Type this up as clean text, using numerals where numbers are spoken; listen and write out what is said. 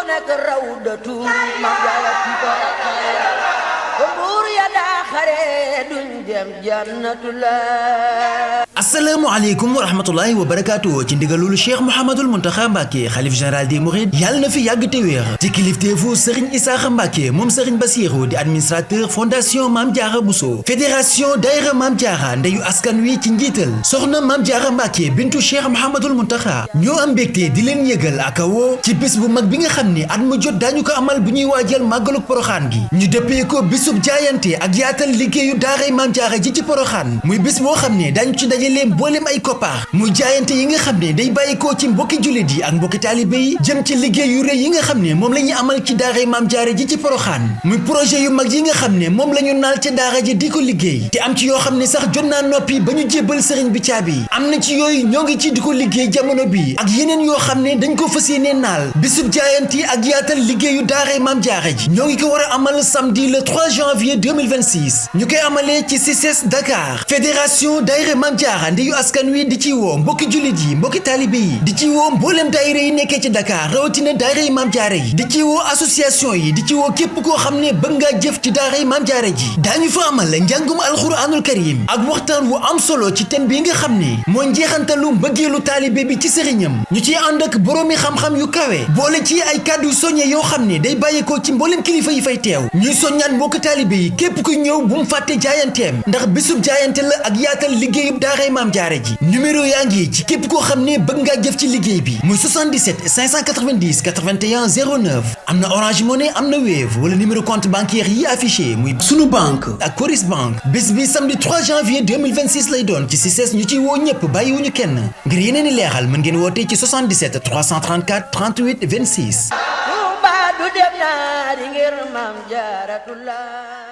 nekk rawdatu ma jaara ci Porokhane ba buur ya daa xare duñ dem jannatullah. asalaamaaleykum wa rahmatullahi wa barakaatu ci ndigalul Cheikh Mouhamadul Mountakha Mbacké xalif général des Mourides yàlla na fi yàgg te wéer ci kilifteefu Serigne Issakha Mbacké moom Serigne Bassirou di administrateur fondation Mame Diarra Bousso fédération daïra Mame Diarra ndeyu askan wi ci njiital soxna Mame Diarra Mbacké bintu Cheikh Mouhamadul Mountakha ñoo am mbégte di leen yëgal ak woo ci bis bu mag bi nga xam ne at mu jot daañu ko amal bu ñuy waajal màggaluk Porokhane gi ñu dëppee ko bisub jaayante ak yaatal liggéeyu daaray Mame Diarra ji ci Porokhane muy bis boo xam ne dañu ci leen mboolem ay koppar muy jaayante yi nga xam ne day bàyyikoo ci mbokki jullit yi ak mbokki taalibe yi jëm ci liggéey yu rëy yi nga xam ne moom la ñuy amal ci daaray Mame Diarra ji ci Porokhane muy projet yu mag yi nga xam ne moom la ñu naal ca daara ji di ko liggéey te am ci yoo xam ne sax jot naa noppi ba ñu jébbal sëriñ bi caabi am na ci yooyu ñoo ngi ci di ko liggéey jamono bi ak yeneen yoo xam ne dañ ko fas yéene naal bisub jaayante ak yaatal liggéeyu daaray Mame Diarra ji ñoo ngi ko war a amal samedi le 3 janvier 2026 ñu koy amalee ci CICES Dakar fédération daïra Mame Diarra ndeyu askan wi di ci woo mbokki jullit yi mbokki taalibe yi di ci woo mboolem daayira yi nekkee ci Dakar rawatina daayira yi Mame Diarra yi di ci woo association yi di ci woo képp koo xam ne bëgg ngaa jëf ci daara yi Mame Diarra ji daañu fa amal njàngum alxuraanul karim ak waxtaan wu am solo ci thème bi nga xam ne moo njeexantalu mbëggeelu taalibe bi ci sëriñam ñu ciy ànd ak boroomi xam-xam yu kawe boole ci ay kàddu soññe yoo xam ne day bàyyeekoo ci mboolem kilifa yi fay teew ñuy soññaan mbokki taalibe yi képp ku ñëw bu mu fàtte jaayanteem ndax bisub jaayante la ak yaatal liggéeyub daaray Mame Diarra ji numéro yaa ngi ci képp koo xam ne bëgg ngaa jëf ci liggéey bi muy 77 590 81 09 am na Orange Money am na Wave wala numéro compte bancaire yi affiché muy sunu banque ak Coris Bank bés bi samedi 3 janvier 2026 lay doon ci CICES ñu ciy woo ñëpp bàyyiwuñu kenn ngir yeneen i leeral mën ngeen woote ci 77 334 38 26. Touba du dem naa di ngir Mame Diarratullah.